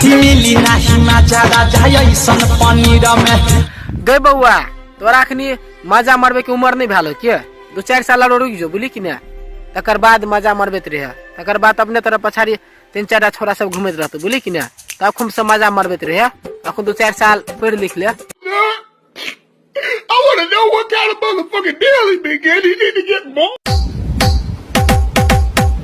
मिली नाही मजा राजा ऐसन पनीर में। गई बौआ, तोरा अखनी मजा मरबे के उम्र नहीं भेल के, 2-4 साल आरो रुकि जो, बुझली कि ने, तकर बाद मजा मरबैत रहे। तकर बाद अपने तरफ पछाड़ी 3-4 टा छोरा सब घुमैत रहतौ, बुझली कि ने, तब खूब सब मजा मरबैत रहे। अखन 2-4 साल पढ़ि लिख ले। I want to know what kind of motherfucking deal he been getting. He need to get more.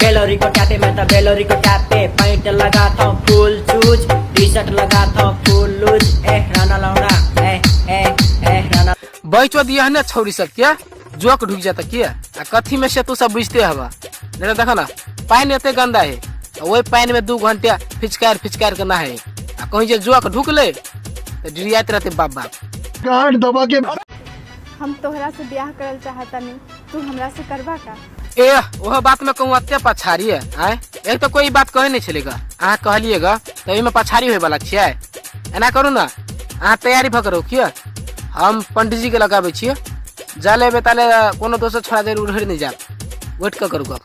बेलोरी को टैपे मैं तो बेलोरी को टैपे, पैंट लगाता हूँ फुल चूज, टी शर्ट लगाता हूँ फुल लूज, ए राना लौड़ा ए ए ए राना। बैचो दिया ने छौरी सब के जोक ढुक जाता के, आ कथी में से तू सब बुझते हवा नहीं तो देखो ना पानी एते गंदा है, वही पानी में 2 घंटा फिचकार फिचकार के नहाए, आ कहीं जे जोक ढुक ले तो डिरियात रहते बाप बाप। गांड दबा के हम तोहरा से ब्याह करल चाहतानी, तू हमरा से करबा का? ए ओहो बात में कहूँ अत्ते पछाड़ी है, आय एक तो कोई बात कहे नहीं छलेगा, अहाँ कहलिएगा तो एहिमे पछाड़ी होय वाला छियै। एना करू ना, अहाँ तैयारी भऽ करू किया, हम पंडित जी के लगाबै छियै, जा लेबै ताले कोनो दोसर छोड़ा जरूर उधर नहीं जाब, वेट कऽ करू गप।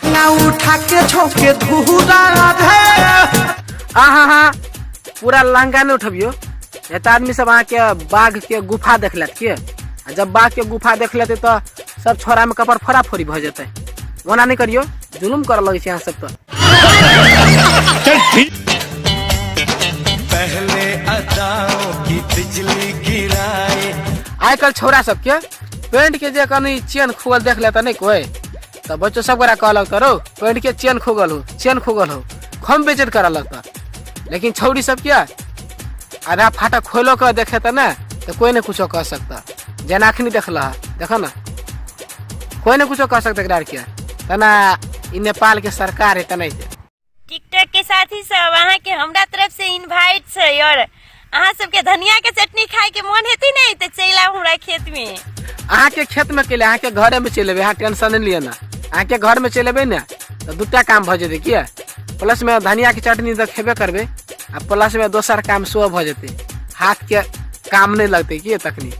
ना उठा के छोके धूरा रे। आहा हा, पूरा लहंगा नहीं उठबियो, नहीं तो आदमी सब अहाँ के बाघ के गुफा देख लेत के, आ जब बाघ के गुफा देख लेते तो सब छोरा में कपड़ फोड़ा फोड़ी भऽ जेतै। ओना नहीं करियो, जुलुम करऽ लगै छै अहाँ सब तो। पहले अदाओं की बिजली गिराए। आइ काल्हि छौड़ा सबके पेंट के जे कनी चेन खुगल देख लेता नहीं कोई, तो बच्चो सब गोरा कहलक करो पेंट के चेन खुगल हो, चेन खुगल हो, खम बेइज्जत करऽ लगता। लेकिन छौड़ी सब क्या आधा फाटक खोलो के देखे त ना तो कोई नहीं कुछो कह सकता, जेना अखनी देखला देखो ना कोई नहीं कुछो कह सकता एकरा के, तना ई नेपाल के सरकार है तना। टिकटॉक के साथी सब अहाँ के हमरा तरफ से इनवाइट छै, और अहाँ सबके धनिया के चटनी खाए के मन हेतै ने तो चलि आउ हमरा खेत में। अहाँ के खेत में केले, अहाँ के घरे में चलि एबै, अहाँ टेंशन नहीं लिअ ना, अहाँ के घर में चलि एबै ने तो दूटा काम भऽ जेतै, किया प्लस में धनिया के चटनी तऽ खेबे करबै, आ प्लस में दोसर काम सेहो भऽ जेतै, हाथ के काम नहीं लगतै की तखनी।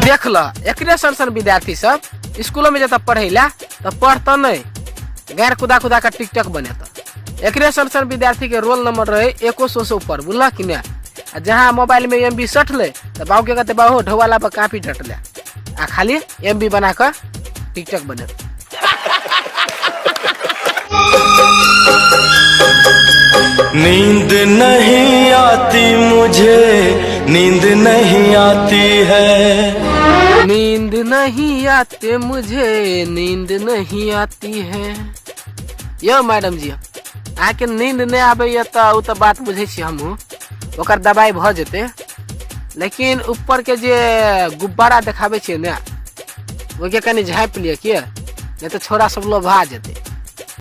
देख ल एकरे सन सन विद्यार्थी सब स्कूलों में जब पढ़े ला तो पढ़ता नहीं, गैर कुदा कुदा का टिकटॉक बनेता। एकरे सन सन विद्यार्थी के रोल नंबर रहे 100 से ऊपर, बुझल कि नहीं। आ जहाँ मोबाइल में एम बी सट ले तो बाबू के कहते बाबू ढोवाला पर कापी डट ले, आ खाली एम बी बना कर टिकटॉक बने। नींद नहीं आती मुझे, नींद नहीं आती है, नींद नहीं आती मुझे, नींद नहीं आती है। यो मैडम जी, अहाँके नींद नहीं आबैया तऽ ओ तऽ बात बुझै छी हमहूँ, ओकर दवाइ भऽ जेतै, लेकिन ऊपर के जे गुब्बारा देखाबै छियै ने ओहिके कनि झाँपि लिअ, किया नहीं तऽ छोरा सब लोभा जेतै।